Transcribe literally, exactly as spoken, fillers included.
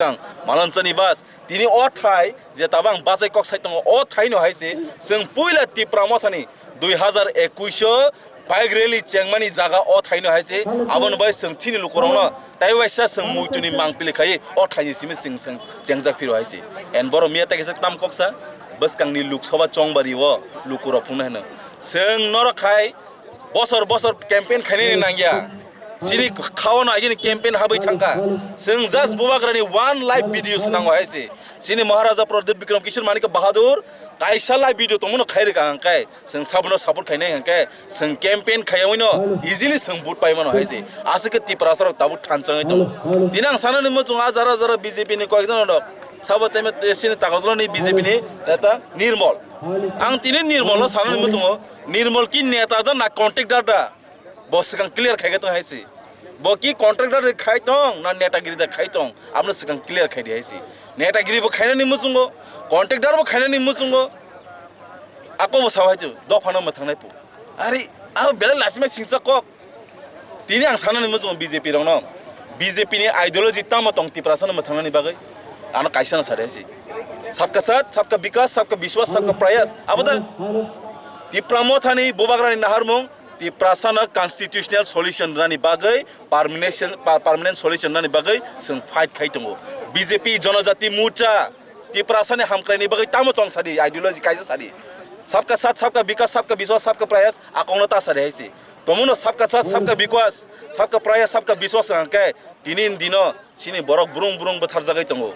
Ang Malanchani bas, tini o thai je tabang bachai kok sai tongo, o thai no hai se, chwng puila Tipra Mothani dui hazar ekush o bike rally chengmani jaga o thai no hai se, aboni bai chwng chini lukurokno tai waisa chwng muituni mangpili khai o thai ni simi chwng, chwng chengjak phiro hai se. En boro miya ta kisa tam koksa, bwskangni Lok Sabha chongbari o lukurok phunuknai hwno. Chwng norok khai bosor bosor campaign khainani nangya. Chini khao no agini campaign habwi thangkha. Chwng just Bubagrani one live video swnango hai se. Chini Maharaja Pradyut Bikram Kishore Manik Bahadur kaisa live video tongmano khairika hwnkhe chwng sabono support khainai hwnkhe chwng campaign khaiyawi no easily chwng vote paimano hai se. Aswk khe Tiprasa rok tabuk thanchangwi tongo. Tini ang sanani muchungo ah jara jara B J P ni koyekjon rok sabo teme chini Takarjalani B J P ni neta Nirmol. Ang tini Nirmol no sanani muchungo, Nirmol ki neta da na contractor da? Bo swkang clear khai khe tong hai se. Bo ki contractor de khai tong na netagiri da khai tong? Abno swkang clear khai di hai se. Netagiri bo khainani muchungo, contractor bo khainani muchungo. Ako bo sao hai tu, dophano mwthangnai pu. Ari, abo belai lasima singsa kok. Tini ang sanani muchungo B J P rokno. B J P ni ideology tamo tong Tiprasano mwthangnani bagwi? Ano kaisa no sade hai se. Sabka saath, sabka bikas, sabka biswas, sabka prayas. Abo da Tipra Mothani Bubagrani naharmung Tiprasano constitutional solution rwnani bagwi, permanent, pa-, permanent solution rwnani bagwi chwng fight khai tongo. B J P Jonojati Morcha Tiprasani hamkraini bagwi tamo tong sadi, ideology kaisa sadi. Sabka saath, sabka bikas, sabka biswas, sabka prayas, akongno ta sadi hai se. Tomono sabka saath, sabka bikas, sabka prayas, sabka biswas hwnkhe tini dino chini borok brung brung bwtharjagwi tongo.